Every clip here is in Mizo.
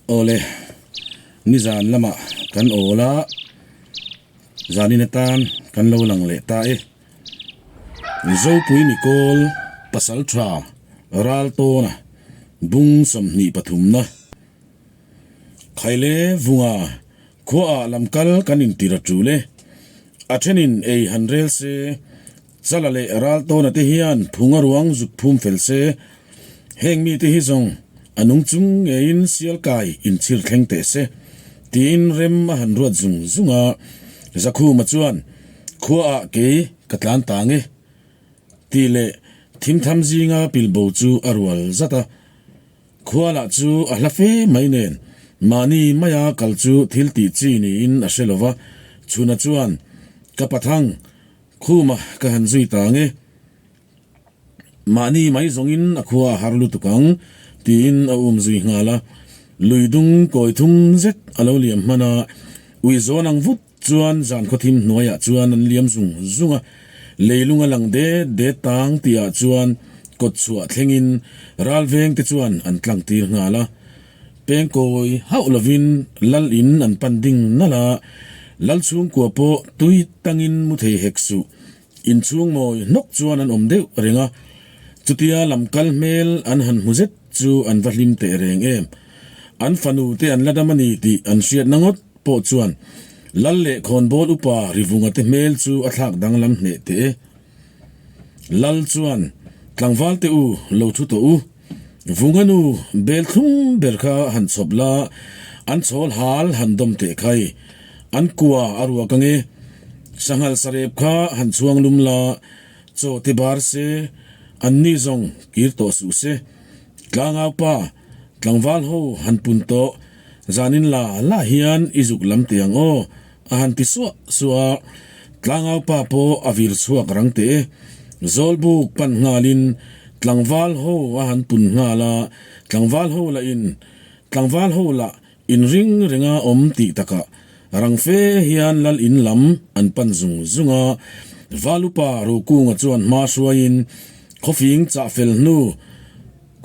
Awle, nizan lamah kan awl a, zanin atan kan lo lang leh ta e. Zopui Mikawl pasal tha ral tawna bung 23 na. Khaile vunga khuaah lam kal kan intir a tul e. A thenin ei han rel se, Chala leh ral tawna te hian phunga ruang zuk phum fel se, heng mite hi zawng a nung chung ngeiin sial kai inchhir thleng teh se, tiin rem a han ruat zung zung a. Zakhuma chuan, Khuaah kei ka tlan tang e, tih leh thimtham zinga pilbo chu a rual zat a. Khua lah chu a hla fe mai nen mahni maia kal chu thil tih chi niin a hre lo va, Chhuna chuan, Ka pathang, Khuma ka han zui ta ang e. Mahni mai zawngin a khua a har lutuk ang, tiin a um zui nghal a. Lui dung kawi thum zet a lo liam hman a, ui zawn ang vut chuan zan khawthim hnuaiah chuan an liam zung zung a. Leilung a lang det det tang tihah chuan kawt chhuah thlengin ral veng te chuan an tlang tir nghal a. Pengkawi hauh lovin lal in an pan ding nalh a, lal chhungkua pawh tui tangin mu thei hek suh. Inchhung mawi hnawk chuan an awm deuh reng a, chutia lam kal hmel an han hmu zet chu an va hlim teh reng em. An fanu te an la dam a ni tih an hriatna ngawt pawh chuan lal leh khawnbawl upa Rivunga te hmel chu a thlak danglam hneh teh e. Lal chuan, Tlangval te u, lo thu tawh u. Vunga nu bel thlum ber kha han chhawp la, an chhawl hal han dawm teh khai. An kua a ruak ange. Sanghal sarep kha han chhuang lum la, chaw ti bar se, an ni zawng kir tawh suh se. Tlangau pa, tlangval ho han pun tawh, zanin la la hian i zuk lam teh ang aw, A han ti suah suah a, tlangau pa pawh a vir chhuak rang teh e. Zawlbuk pan nghalin tlangval ho a han pun nghal a, tlangval ho lah in tlangval ho lah inring renga awm tih takah rang fe hian lal in lam an pan zung zung a. Valupa Rokunga chuan hma hruaiin khawfing chah fel hnu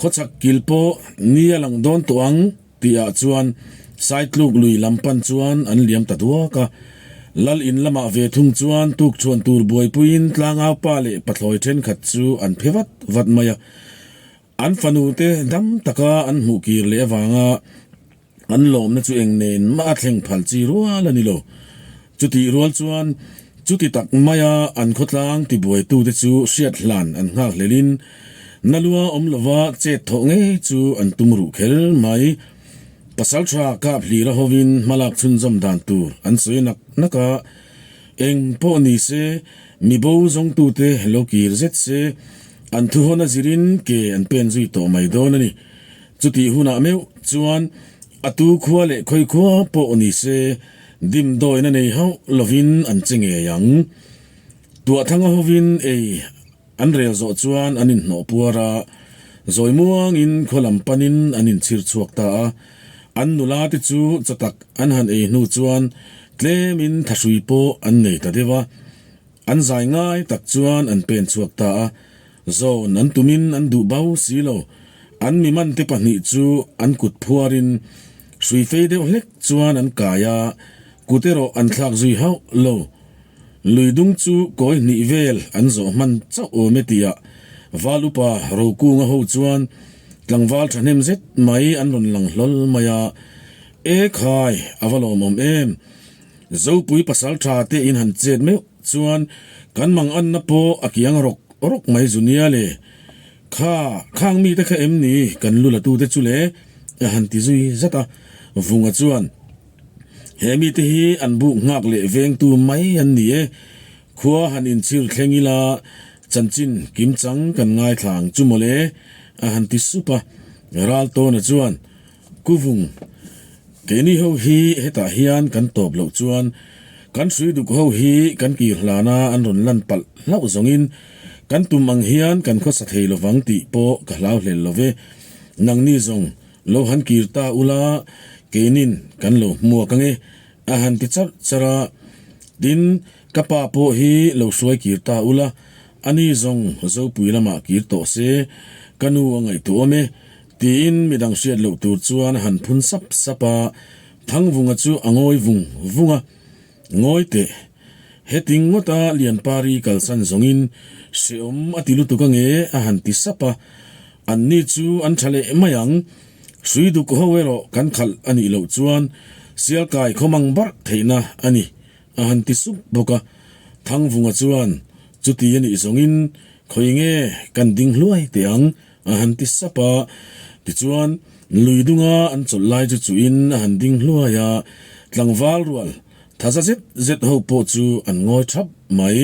khawchhak kil pawh ni a lang dawn tawh ang. Tihah chuan Saitluk lui lam pan chuan an liam ta duak a. Lal in lamah ve thung chuan tukchhuan tur buaipuiin tlangau pa leh pathlawi thenkhat chu an phe vat vat mai a. An fanu te dam taka an hmuh kir leh avanga an lawmna chu eng nen mah a thleng phal chi rual a ni lo. Chutih rual chuan chuti tak maia an khawtlang tibuaitute chu hriat hlan an nghak hlelin Nalua awm lova chet thawh ngei chu an tum ruh kher mai. Pasal tha kap hlira hovin hmalak chhunzawm dan tur an sawi nak nak a, eng pawh ni se mi bo zawngtute lo kir zet se an thuhawn a zirin ke an pen zui tawh mai dawn a ni. Chutih hunah meuh chuan a tu khua leh khawi khua pawh ni se dimdawina nei hauh lovin an che ngei ang. Tuahthanga hovin ei An rel zawh chuan an inhnawh puar a, zawi muangin khaw lam panin an inchhir chhuak ta a. An nula te chu chaw tak an han ei hnu chuan tlemin thahrui pawh an nei ta deuh a. An zai ngai tak chuan an pen chhuak ta a. Zawn an tumin an duh bau si lo. An mi mante pahnih chu an kut phuarin hrui fei deuh hlek chuan an kai a, kut erawh an thlak zui hauh lo. Lui dung chu kawi hnih vel an zawh hman chauh awm e tihah Val upa Rokunga ho chuan tlangval thahnem zet mai an rawn lang hlawl mai a, E khai, a va lawmawm em! Zopui pasal tha te in han chet meuh chuan kan mang anna pawh a kiang rawk rawk mai zu nia le. Kha, khang mite kha em ni kan lu la tute chu le? a han ti zui zat a, Vunga chuan, He mite hi an buk nghak leh vengtu mai an ni e. Khua han inchhir thleng ila chanchin kimchang kan ngaithla ang chu mawle, a han ti sup a. Raltawna chuan, Kuvung, keini ho hi hetah hian kan tawp loh chuan kan hrui duk ho hi kan kir hlana an rawn lan palh hlauh zawngin kan tum ang hian kan khawsa thei lovang tih pawh ka hlau hlel lo ve. Nangni zawng Lo han kir ta ula, keinin kan lo hmuak ange, a han ti charh charh a. Tin, ka pa pawh hi lo hruai kir ta ula, ani zawng Zopui lamah kir tawh se, ka nu a ngaihtuah awm e. Tiin midang hriat loh tur chuan a han phun sap sap a, Thangvunga chu a ngawi vung vung a. Ngawi teh, heting ngawta Lianpari kalsan zawngin hreawm a ti lutuk ange a han ti sap a, anni chu an tha leh mai ang. Hrui duk ho erawh kan khalh a nih loh chuan sialkai khawmang barh theihna a ni a han ti sup bawk a. Thangvunga chuan chuti a nih zawngin khawi nge kan ding hluai teh ang a han ti sap a. Tichuan lui dunga an chawlh lai chu chuhin a han ding hluai a, tlangval rual thaza zet zet ho pawh chu an ngawi thap mai.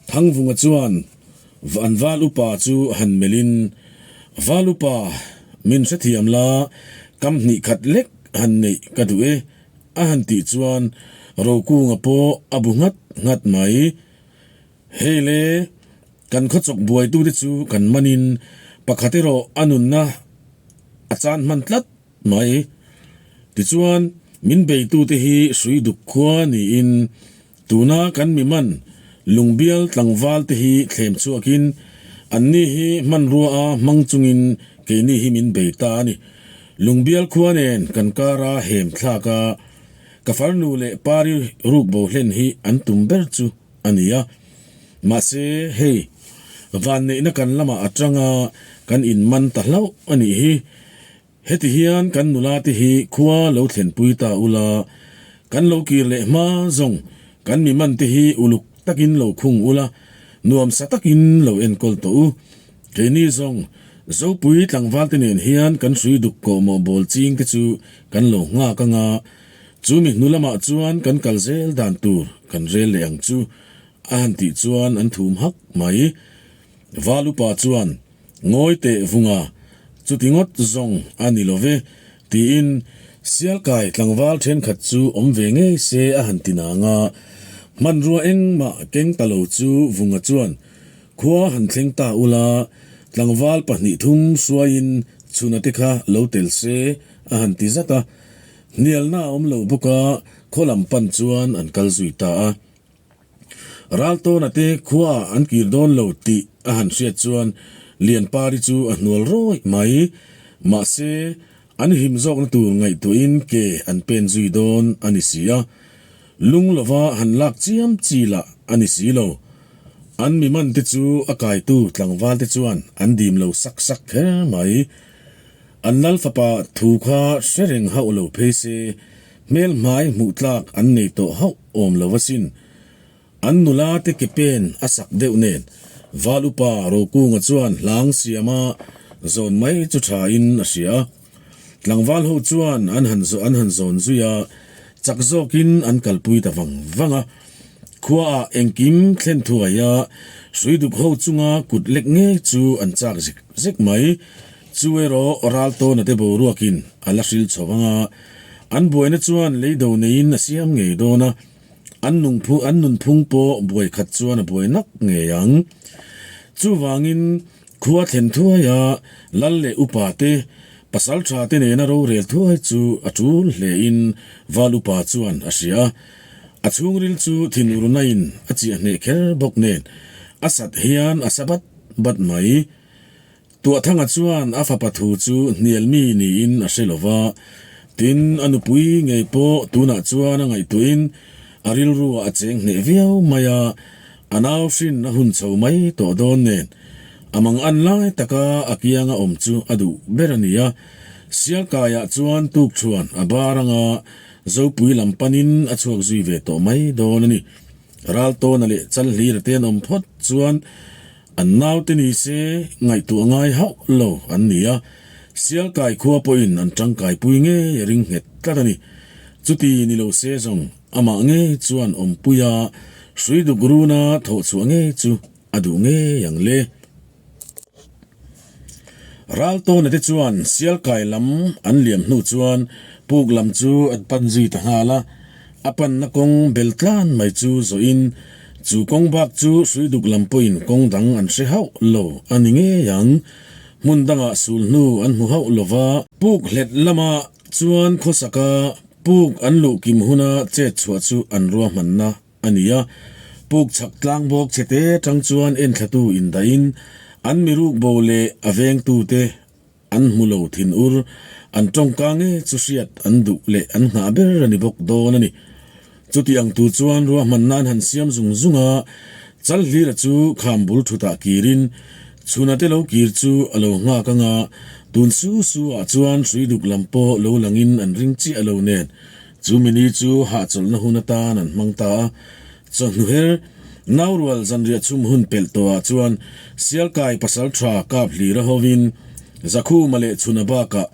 Thangvunga chuan An val upa chu han melhin, Val upa, min hrethiam la, kam hnih khat lek han neih ka duh e, a han tih chuan Rokunga pawh a bu nghat nghat mai. Hei le, kan khawchawk buaitute chu kan manin pakhat erawh a nunna a chan hman tlat Mai. Tichuan, min beitute hi hrui duk khua niin tuna kan mi man lungbial tlangval te hi thlem chhuakin anni hi hmanrua a hmang chungin keini hi min bei ta a ni. Lungbial khua nen kan kara hem thlak a, ka farnu leh pari rukbo hlen hi an tum ber chu a ni a. Mahse, hei, vanneihna kan lamah atanga kan inman ta hlauh a nih hi. Heti hian kan nula te hi khua lo thlenpui ta ula, kan lo kir leh hma zawng kan mi man te hi uluk takin lo khung ula, nuamsa takin lo enkawl tawh u. Keini zawng Zopui tlangval te nen hian kan hrui duk kawhmawh bawl ching te chu kan lo nghak anga, chu mi hnu lamah chuan kan kal zel dan tur kan rel leh ang chu, a han tih chuan an thum hak mai. Val upa chuan. Ngawi teh vunga, chuti ngawt zawng a ni lo ve, tiin Sialkai tlangval thenkhat chu awm ve ngei se a han ti nang a. Hmanrua engmah keng ta lo chu vunga chuan khua han thleng ta ula, tlangval pahnih thum hruaiin chhuna te kha lo tel se a han ti zat a. Hnialna a awm lo bawk a, khaw lam pan chuan an kal zui ta a. Raltawna te khua an kir dawn lo tih a han hriat chuan Lianpari chu a hnual rawih mai. Mahse, an him zawkna tur ngaihtuahin ke an pen zui dawn a ni si a. Lung lova han lak chiam chi lah a ni si lo. An mi man te chu a kaitu tlangval te chuan an dim lo sak sak kher mai. An lal fapa thu kha hre reng hauh lo phei se, hmel hmai hmuh tlak an nei tawh hauh awm lo asin. An nula te ke pen a sak deuh nen Val upa Rokunga chuan hlang siama zawn mai chu tha in a hria. Tlangval ho chuan an han an han zawn zui a, chak zawkin an kalpui ta vang vang a. Khua ah engkim thlen thuai a, hrui duk ho chunga kut lek ngei chu an chak zek zek mai. Chu erawh Raltawna te boruakin a la hril chho ang a, an buaina chuan leido neiin a siam ngei dawn a, an nungphu an nunphung pawh buai khat chuan a buai nak ngei ang. Chuvangin khua thlen thuai a, lal leh upa te, pasal tha te nena rorel thuai chu a tul hlein Val upa chuan a hria a. A chhungril chu thinurnain a chiah hneh kher bawk nen a sat hian a sa bat bat mai. Tuahthanga chuan a fapa thu chu hnial mi niin a hre lo va, tin, a nupui ngei pawh tunah chuan a ngaihtuahin a rilruah a cheng hneh viau mai a, a nau hrin a hun chho mai tawh dawn nen a mang an lai taka a kianga awm chu a duh ber a ni a. Sialkaiah chuan tukṭhuan a bar anga Zopui lam panin a chhuak zui ve tawh mai dawn a ni. Raltawna leh Chalhlira te an awm phawt chuan An naute ni se ngaihtuah ngai hauh lo an ni a, Sialkai khua pawhin an tangkaipui ngei a ring nghet tlat a ni. Chuti ni lo se zawng amah ngei chuan awmpuia hrui duk runa thawh chhuah ngei chu a duh ngei ang le. Raltawna te chuan Sialkai lam an liam hnu chuan puk lam chu an pan zui ta nghal a, A panna kawng bel tlan mai chu zawhin chu kawng bak chu hrui duk lam pawhin kawng dang an hre hauh lo a ni ngei ang. Hmun dangah sul hnu an hmu hauh lo va. Puk hlet lamah chuan khawsaka puk an luh kim huna chet chhuah chu an ruahmanna a ni a. Puk chhak tlang bawk chhete tang chuan enthlatu indahin an miruk bo leh a vengtute. An hmu lo thin ur, an tawngka nge chu hriat an duh leh an nghah ber a ni bawk dawn a ni. Chuti ang tur chuan ruahmanna an han siam zung zung a, Chalhlira chu kham bul thutah kirin chhuna te lo kir chu a lo nghak ang a, tun su su ah chuan hrui duk lam pawh lo langin an ring chiah lo nen chu mini chu hahchawlhna hun atan an hmang ta a. Chawhnu her, Naurual zanriah chhum hun pelh tawhah chuan Sialkai pasal tha kap hlir a hovin Zakhuma leh Chhuna bakah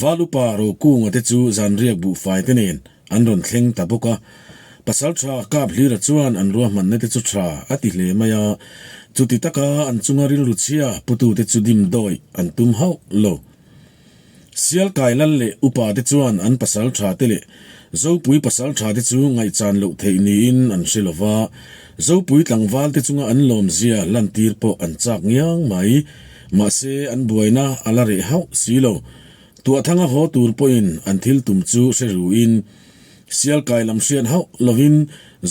Valupa Rokunga te chu zanriak buhfai te nen an rawn thleng ta bawk a. Pasal tha kap hlira chuan an ruahmanna te chu tha a ti hle mai a, chuti taka an chunga rilru chhia putute chu dim dawi an tum hauh lo. Sialkai lal leh upa te chuan an pasal tha te leh Zopui pasal tha te chu ngaihchan loh theih niin an hre lo va, Zopui tlangval te chunga an lawmzia lantir pawh an chak ngiang mai. Mahse an buaina a la reh hauh si lo. Tuahthanga haw tur pawhin an thil tum chu hre ruin Sialkai lam hriat hauh lovin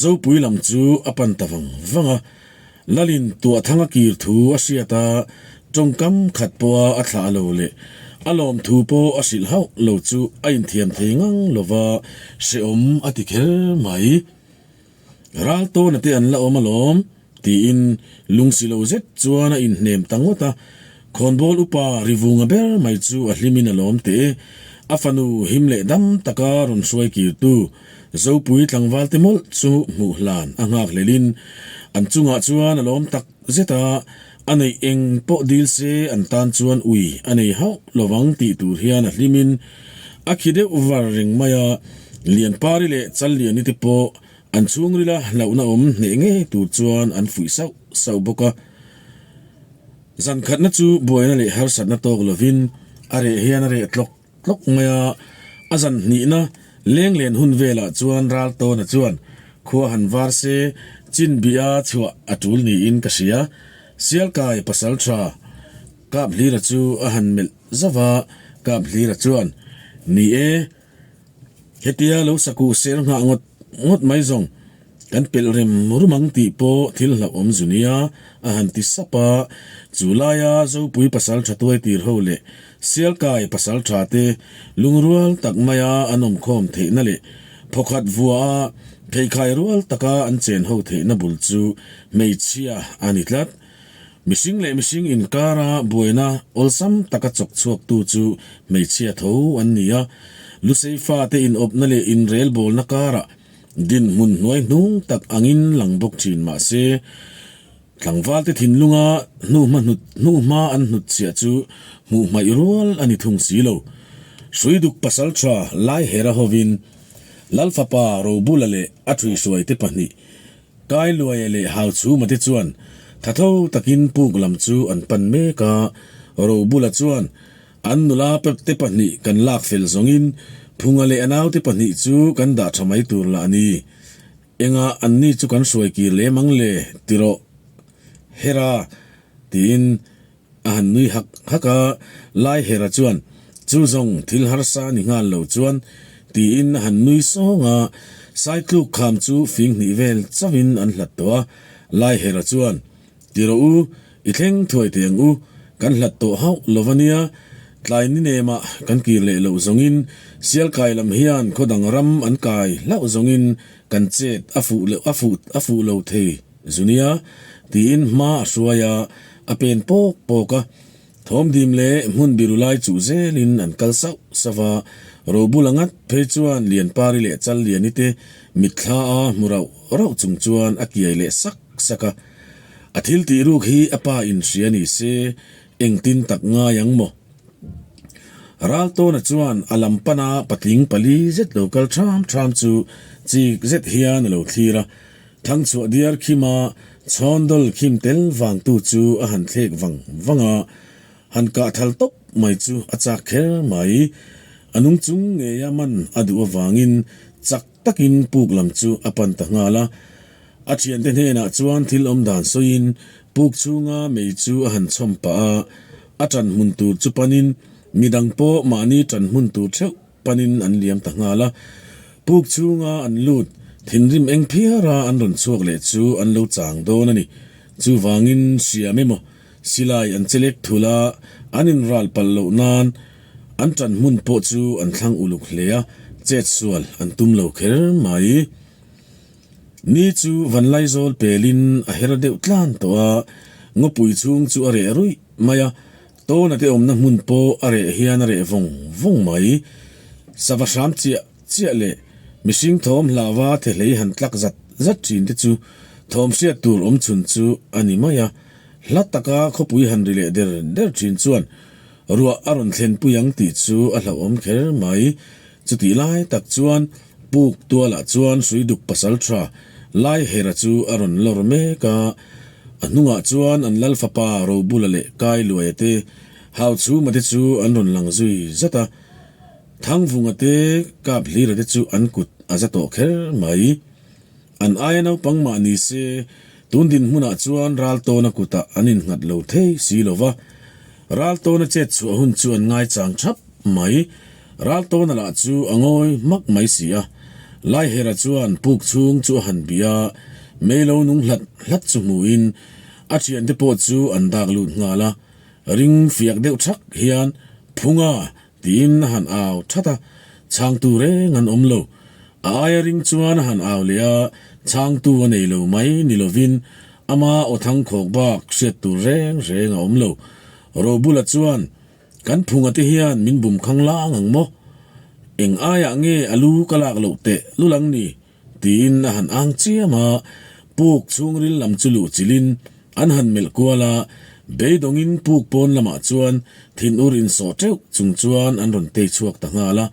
Zopui lam chu a pan ta vang vang a. Lalin Tuahthanga kir thu a hriat a, tawngkam khat pawha a thlah lo leh a lawm thu pawh a hrilh hauh lo chu a inthiam thei ngang lova hrehawm a ti kher mai. Ral tawna te an la awm alawm, tiin lungsi lo zet chuan a inhnem ta ngawt a. Khawnbawl upa Rivunga ber mai chu a hlimin a lawm teh e. A fanu him leh dam taka rawn hruai kirtu Zopui tlangval te mawlh chu hmuh hlan a nghak hlelin an chungah chuan a lawm tak zet a, a neih eng pawh dil se an tan chuan ui a nei hauh lovang tih tur hian a hlimin a khi deuh var reng mai a, Lianpari leh Challiani te pawh an chhungrila hlauhna awm hneh ngei tur chuan an fuih sauh sauh bawk a. Zan khatna chu buaina leh harsatna tawk lovin a reh hian a reh tlawk tlawk mai a, a zan hnihna lenglen hun velah chuan Raltawna chuan khua han var se chin bih a chhuah a tul niin ka hria. Sialkai pasal tha Kaphlira chu a han melh zauh a, Kaphlira chuan, Ni e, Hetia lo sakuh sel nghah ngawt ngawt mai zawng kan pelh rem rum ang tih pawh thil hlauhawm zu nia a han ti sap a. Chu laia Zopui pasal tha tuai tir ho leh Sialkai pasal tha te lungrual tak maia an awmkhawm theihna leh phawkhat vua a pheikhai rual taka an chen ho theihna bul chu hmeichhia a ni tlat. Mihring leh mihring inkara buaina awlsam taka chawk chhuaktu chu hmeichhia tho an ni a, Lusei fate inawpna leh inrelbawlna karah dinhmun hnuai hnung tak angin lang bawk thin mah se, tlangvalte thinlunga hnuhma hnut hnuhma an hnutchhiah chu hmuh hmaih rual a ni thung si lo. Hruiduk pasaltha Laihera hovin Lalfapa Robula leh a thuihruaite pahnih Kailuaia leh Hauchhuma te chuan thatho takin puk lam chu an pan mek a, Robula chuan an nula te pahnih kan lak fel zawngin Phunga leh a naute pahnih chu kan dah tha mai tur lah a ni. Engah anni chu kan hruai kir lem ang le tirawh Hera tiin A han nui hak hak a, Laihera chuan, Chu zawng thil harsa ni nghal lo chuan, tiin a han nui sawng a, Saitluk kham chu fing hnih vel chauhin an hlat tawh a, Laihera chuan, Ti rawh u, i thleng thuai teh ang u, kan hlat tawh hauh lo va nia, tlai ni nemah kan kir leh loh zawngin Sialkai lam hian khaw dang ram an kai hlauh zawngin kan chet a fuh a fuh a fuh lo thei. Zunia, tiin hma a hruai a, a pen pawk pawk a. Thawmdim leh hmun biru lai chuh zelin an kal sauh sauh a, Robula ngat phei chuan Lianpari leh Challiani te mitthla a hmu rauh rauh chung chuan a kiai leh sak sak a. A thil tih ruk hi a pa in hria ni se, engtin tak ngai ang maw? Raltawna chuan a lam pana patling pali zet lo kal ṭham ṭham chu chik zet hian a lo thlir a. Thangchhuah diar khima chhawndawl khim tel vangtu chu a han thlek vang vang a, han kah thal tawp mai chu a chak kher mai. A nung chung ngeia man a duh avangin chak takin puk lam chu a pan ta nghal a. A thiante hnenah chuan thil awm dan sawiin puk chhunga mei chu a han chhawm pah a, a ṭan hmun tur chu panin midang pawh mahni ṭan hmun tur theuh panin an liam ta nghal a, puk chhunga an lut thinrim eng phiara an rawn chhuak leh chu an lo chang dawn a ni. Chuvangin hriam emaw silai an chelek thul a, An inral palh loh nan an ṭan hmun pawh chu an thlang uluk hle a, chet sual an tum lo kher mai. Ni chu Vanlaizawl pelin a her deuh tlan tawh a, ngawpui chhung chu a reh ruih mai a, Tawna te awmna hmun pawh a reh hian a reh vawng vawng mai. Sava hram chiah chiah leh mihring thawm hlauva thehlei han tlak zat zat thin te chu thawm hriat tur awm chhun chu a ni mai a. Hla taka khawpui han ri leh der der thin chuan ruah a rawn thlen pui ang tih chu a hlauhawm kher mai. Chutih lai tak chuan puk tualah chuan Suiduk pasal tha Laihera chu a rawn lawr mek a. A hnungah chuan an lal fapa Robula leh Kailuaia te, Hauchhuma te chu an rawn lang zui zat a. Thangvunga te, Kaphlira te chu an kut a za tawh kher mai. An aia naupang mah ni se, tun dinhmunah chuan Raltawna kutah an innghat lo thei si lo va. Raltawna chet chhuah hun chu an ngaichang thap mai. Raltawna lah chu a ngawi hmak mai si a. Laihera chuan puk chhung chu a han bih a, mei lo nung hlat hlat chu hmuhin a thiante pawh chu an dak lut nghal a. Ring fiak deuh thak hian, Phunga! Tiin a han au that a, chhangtu reng an awm lo. A aia ring chuan a han au leh a, chhangtu a nei lo mai ni lovin ama aw thang khawk bak hriat tur reng reng a awm lo. Robula chuan, Kan phunga te hian min bum khang lang ang maw? Eng aiah nge a lu ka lak loh teh lul ang ni? Tiin a han ang chiam a, puk chhungril lam chu luh chilhin an han melh kual a, beidawngin puk pawn lamah chuan thinur insawh teuh chung chuan an rawn tei chhuak ta nghal a,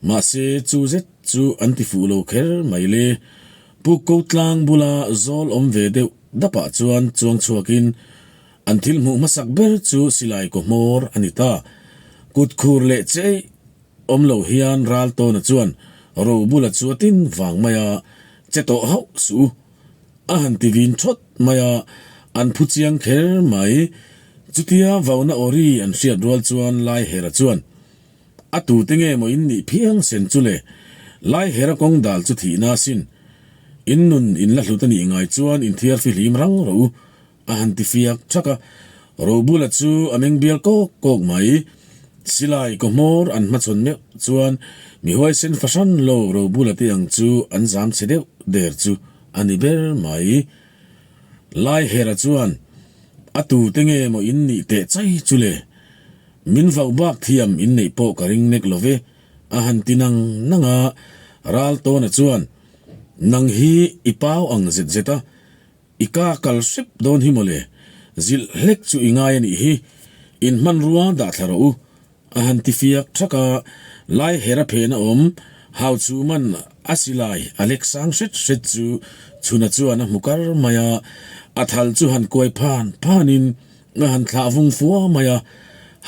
mahse chu zet chu an ti fuh lo kher mai le. Puk ko tlang bula zawl awm ve deuh dapah chuan chuang chhuakin an thil hmuh hmasak ber chu silai kaw hmawr a ni ta. Kut khur leh che Awm lo hian Raltawna chuan Robula chu a tin vang mai a, che tawh hauh suh u. A han ti vin thawt mai a, an phu chiang kher mai. Chutia vauna awri an hriat rual chuan Laihera chuan, A tute nge maw in nih phiang sen chu le? Laihera kawng dal chu thihna asin. In nun in la hlut a nih ngai chuan inthiar fihlim rang rawh u. A han ti fiak thak a, Robula chu a meng bial kawk kawk mai. Silai kaw hmawr an hmachhawn meuh chuan mi huaisen fahran lo Robula te ang chu an zam chhe deuh der chu a ni ber mai. Laihera chuan, A tute nge maw in nih teh chai chu le? Min vauh bak thiam in neih pawh ka ring nek lo ve, a han ti nang nang a. Raltawna chuan, Nang hi i pau ang zet zet a, I ka kal hrep dawn hi mawle, zilh hlek chu i ngai a nih hi, in hmanrua dah thla rawh u, a han ti fiak thak a, lai her a phen a awm, hau chu man a silai a lek sang hret hret chu chhuna chuan a hmu kar mai a, a thal chu han kuai phan phan in a han thlah vung fua mai a,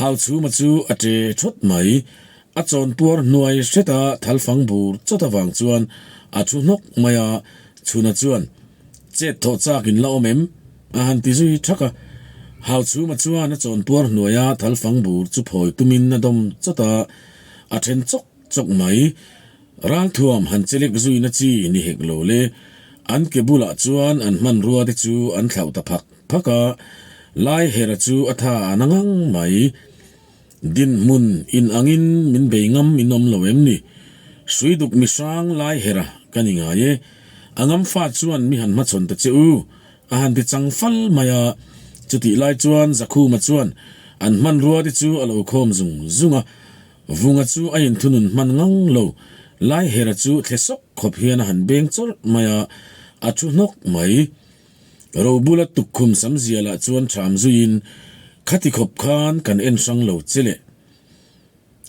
hau chhuma chu a ṭe thawt mai, a chawnpuar hnuai hret a thal fang bur chawt avang chuan a thu hnawk mai a, chhuna chuan. Chet thawh chak in la awm em? A han ti zui thak a. Hau chhuma chuan a chawnpuar hnuaia thal fang bur chu phawi tumin a dawm chawt a, a then chawk chawk mai. Ralthuam han chelek zuina chi ni hek lo le. An ke bulah chuan an hmanrua te chu an thlauh ta phak phak a, Laihera chu a tha a na ngang mai. Dinhmun in angin min bei ngam in awm lo em ni? Suiduk mi hrang lai hera ka ni ngai e. A ngam fa chuan mi han hmachhawn ta che u, a han ti chang fal mai a. Chutih lai chuan Zakhuma chuan an hmanrua te chu a lo khawm zung zung a. Vunga chu a inthunun hman ngang lo. Lai hera chu thle sawk khawp hian a han beng chawrh mai a, a thu hnawk mai. Robula tukkhum sam zialah chuan ṭham zuiin, Khati khawp khan kan en hrang lo che le.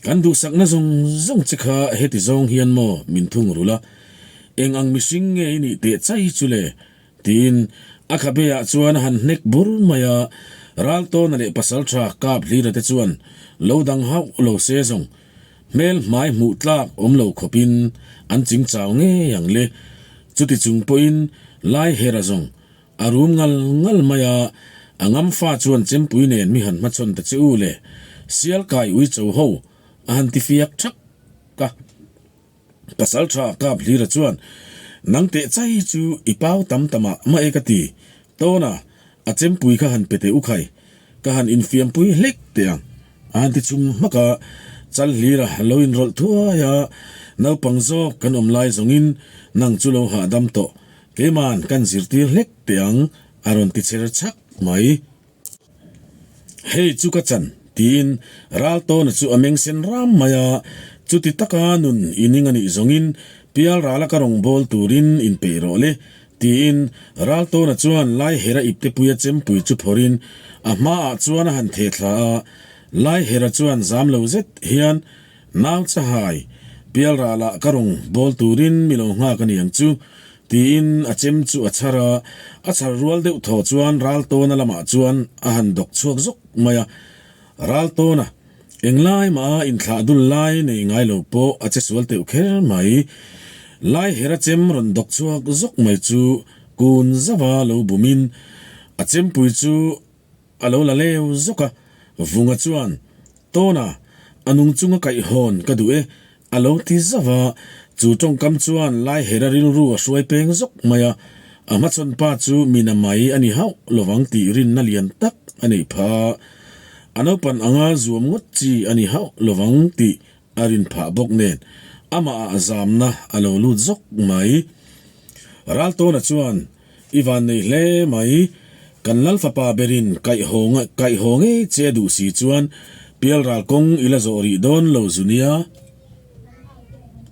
Kan duhsakna zawng zawng che kha heti zawng hian maw min thung rul a, eng ang mihring nge i nih teh chai chu le? tiin a khabeah chuan a han hnek bur mai a, Raltawna leh Pasalṭha Kap Hlira te chuan lo dang hauh lo se zawng Hmel hmai hmuh tlak awm lo khawpin an ching chau ngei ang le. Chuti chung pawhin lai her a zawng a rum ngal ngal mai a, a ngam fa chuan chempui nen mi han hmachhawn ta che u le, sial kai ui cho ho a han ti fiak thak a. Pasal tha kap hlira chuan, Nang teh chai chu i pau tam ta mah mah e ka ti, Tawna, a chempui kha han pe teh u khai, ka han infiampui hlek teh ang. A han ti chum hmak a, chal hlir a lo inrawlh thuai a, naupang zawk kan awm lai zawngin nang chu lo hahdam tawh, keiman kan zirtir hlek teh ang a rawn ti cher chhak mai. Hei chu ka chan tiin Raltawna chu a meng sen ram mai a, chuti taka nun inning a nih zawngin pial rala ka rawn bawl turin inpeih rawh le tiin Raltawna chuan Laihera iptepuia chempui chu phawrhin a hmaah chuan a han theh thla a, Laihera chuan zam lo zet hian Nau chahai, pial ralah ka rawn bawl turin mi lo nghak a ni ang chu Tiin a chem chu a chhar a, a chhar rual deuh thaw chuan Raltawna lamah chuan a han dawk chhuak zawk mai a. Raltawna, englai mah a inthlah dul lai nei ngai lo pawh a che sual teuh kher mai. Laihera chem rawn dawk chhuak zawk mai chu kun zauha lo bumin a chempui chu A lo la leu zawk a, Vunga chuan, Tawna, a nung chunga kaihhawn ka duh e, a lo ti zauh a. Chu tawngkam chuan Laihera rilru a hruai peng zawk mai a, a hmachhawn pa chu mina mai a ni hauh lovang tih rinna lian tak a neih pha. A naupan anga zuam ngawt chi a ni hauh lovang tih a rin phah bawk nen amahah zamna a lo lut zawk mai. Raltawna chuan, I van nei hle mai, kan lal fapa berin kaihhaw ngei che a duh si chuan pialral kawng i la zawh rih dawn lo zu nia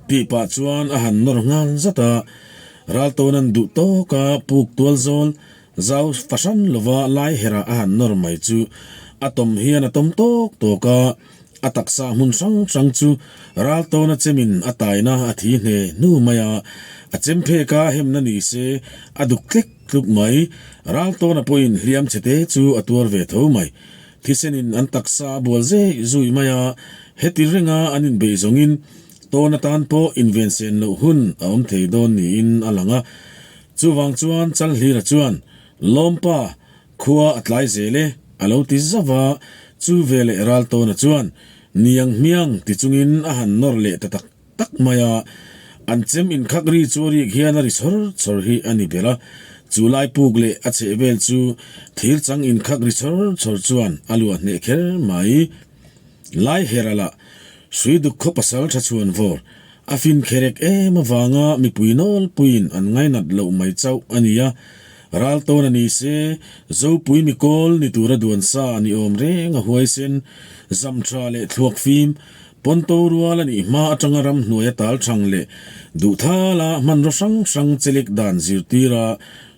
tih pah chuan a han nawr nghal zat a. Raltawna'n duh tawka puk tual zawl zau fahran lova lai herah a han nawr mai chu a tawm hian a tawm tawk tawk a. A taksa hmun hrang hrang chu ral tawna chemin a taina a thi hne hnu mai a, a chem phek a hemna ni se a duk tlek tluk mai. Ral tawna pawhin hliam chhe te chu a tuar ve tho mai. Thisenin an taksa a bual zeh zui mai a, heti renga an inbeih zawngin tawn atan pawh invensen loh hun a awm thei dawn niin a lang a. Chuvang chuan Chalhlira chuan, Lawmpa, Khua a tlai zel e, a lo ti zauh a, chu veleh Raltawna chuan niang hmiang ti chungin a han nawr leh ta tak tak mai a, an chem inkhak ri chu a rik hian a ri chhawr chhawr hi a ni ber a, chu lai puk leh a chheh vel chu thir chang inkhak ri chhawr chhawr chuan a luah hneh kher mai. Lai her a lah, hrui duk khaw pasal tha chhuan vawr, A fin kherek em avanga mipui nawlpuiin an ngainat loh mai chauh a ni a, ral tawn a ni se, Zopui mikawl ni tura duan sa ni awm reng a huaisen, zam tha leh thluak fim, pawnto rual a nih hma atanga ramhnuai a tal thang leh duhthala hmanraw hrang hrang chelek dan zirtira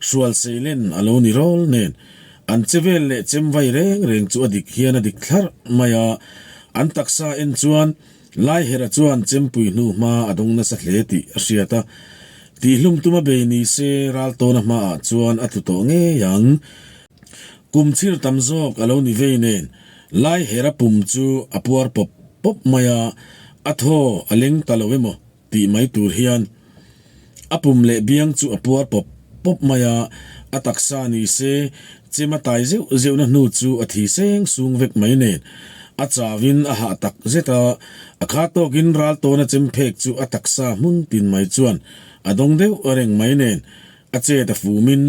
hrual seilen a lo ni rawl nen an che vel leh chem vai reng reng chu a dik hian a dik thlarh mai a, an taksa en chuan Laihera chuan chempui hnu hma a dawng nasa hle tih a hriat a, tihhlum tuma bei ni se Raltawna hmaah chuan a tlu tawh ngei ang. Kum chhir tam zawk a lo ni vei nen Laihera pum chu a puar pawp pawp mai a, a thaw a leng ta lo emaw tih mai tur hian A pum leh biang chu a puar pawp pawp mai a, a taksa ni se chem a tai zeuh zeuhna hnu chu a thi seng sung vek mai nen a chauin a hah tak zet a, a kha tawkin ral tawna chem phek chu a taksa hmun tin mai chuan a dawng deuh reng mai nen a chet a fumin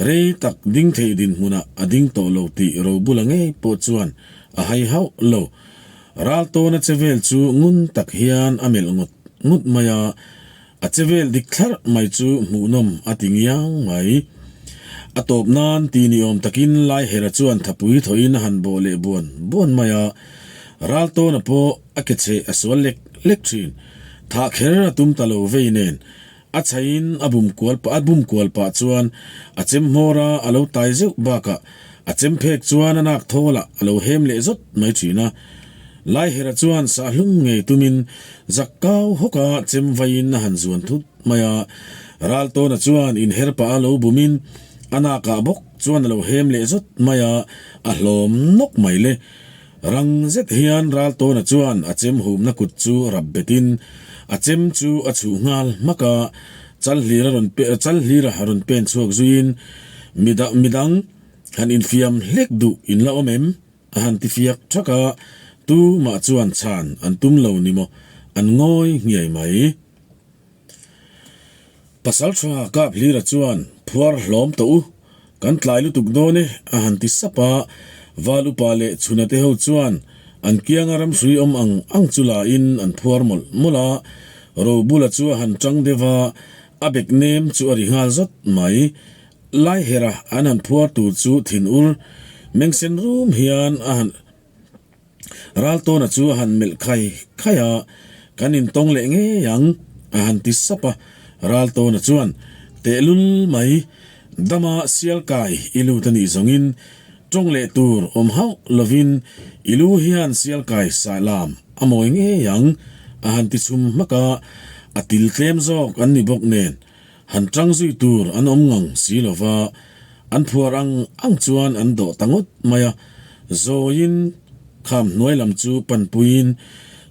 rei tak ding thei dinhmunah a ding tawh lo tih Robula ngei pawh chuan a hai hauh lo. Ral tawna che vel chu ngun tak hian a melh ngawt ngawt mai a, A che vel dik thlarh mai chu hmuhnawm a ti ngiang mai. A tawp nan ti ni awm takin Laihera chuan thapui thawhin a han bawh leh buan buan mai a, Raltawna pawh a ke chheh a sual lek lek thin. Thah kher a tum ta lo vei nen a chhaiin a bum kual pah a bum kual pah chuan a chem hmawr a, a lo tai zeuh bakah a chem phek chuan a nak thawlah a lo hem leh zawt mai thin a. Laihera chuan sahlum ngei tumin zak kau hawka chem vaiin a han zuan thut mai a. Raltawna chuan inher pah a lo bumin a nakah bawk chuan a lo hem leh zawt mai a, a hlawm nawk mai le. Rang zet hian Raltawna chuan a chem humna kut chu rap betin a chem chu a chhuh nghal hmak a, Chalhlira rawn Chalhlira rawn pen chhuak zuiin midang han infiam hlek duh in la awm em? A han ti fiak thak a, tu mah chuan chhan an tum lo ni maw, an ngawi nghiai mai. Pasal tha kap hlira chuan phuar hlawm tawh u, kan tlai lutuk dawn e a han ti sap a, Val upa leh chhuna te ho chuan An kianga ramhrui awm ang ang chu lain an phuar mawlh mawlh a, Robula chu a han tang deuh a, a bek nem chu a ri nghal zawt mai. Laihera an han phuar tur chu thinur mengsen rum hian a han Raltawna chu a han melh khai khai a, Kan intawng leh ngei ang, a han ti sap a. Raltawna chuan, Tehlul mai, dama sial kai i lut a nih zawngin tawng leh tur awm hauh lovin i lu hian sial kai sah lam a mawi ngei ang, a han ti chhum hmak a, a til tlem zawk an ni bawk nen han tang zui tur an awm ngang si lova, an phuar ang ang chuan an dawh ta ngawt mai a, zawiin kham hnuai lam chu panpuiin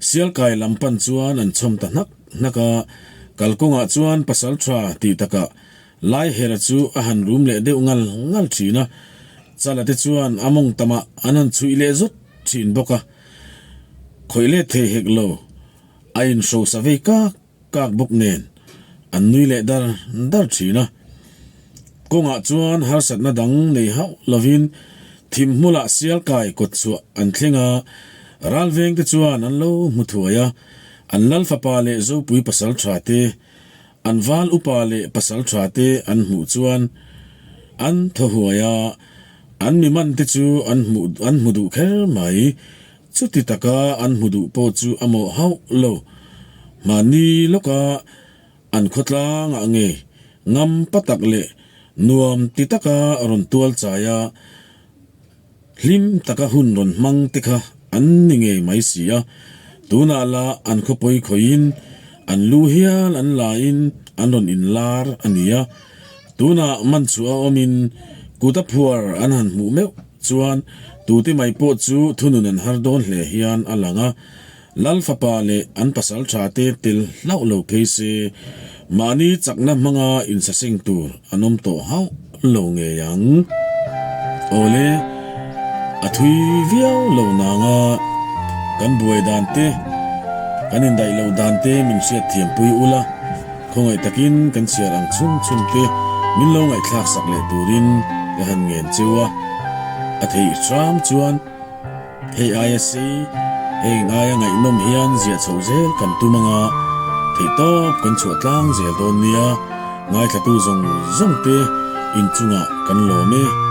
Sialkai lam pan chuan an chhawm ta hnak hnak a, kalkawngah chuan pasal tha tih takah Laihera chu a han rum leh deuh ngal ngal thin a, Chala te chuan a mawng tamah an han chhuih leh zawt thin bawk a, khawih let thei hek lo, a inhrosa vei kak kak bawk nen an nui leh dar dar thin a. Kawngah chuan harsatna dang nei hauh lovin thim hmulah sialkai kawt chhuah an thleng a, ralveng te chuan an lo hmu thuai a, an lal fapa leh Zopui pasal tha te, an val upa leh pasal tha te an hmuh chuan an thaw huai a, an mi man te chu an hmuh an hmu duh kher mai. Chuti taka an hmu duh pawh chu a mawh hauh lo. Mahni lawka an khawtlangah nge ngam pa tak leh nuam ti taka rawn tual chai a, hlim taka hun rawn hmang te kha an ni ngei mai si a. Tunah lah an khawpawi khawiin an lu hial an lain an rawn inlar a ni a. Tunah man chhuah a awmin kut a phuar an han hmuh meuh. Chuan, tute mai pawh chu thunun an har dawn hle hian a lang a, Lal fapa leh an pasal tha te tel hlauh lo phei se, mahni chakna hmanga insaseng tur an awm tawh hauh lo ngei ang. Awle, a thui viau lo nanga kan buai dan te, kan indaih loh dan te min hriatthiampui ula, Khawngaih takin kan chhiar ang chhun chhun te min lo ngaihthlak sak leh turin ka han ngen cheu a, a theih hram chuan hei aia sei, heng aia ngaihnawm hian ziah chhoh zel kan tum anga theihtawp kan chhuah tlang zel dawn nia, ngaithlatu zawng zawng te inchungah kan lawm e.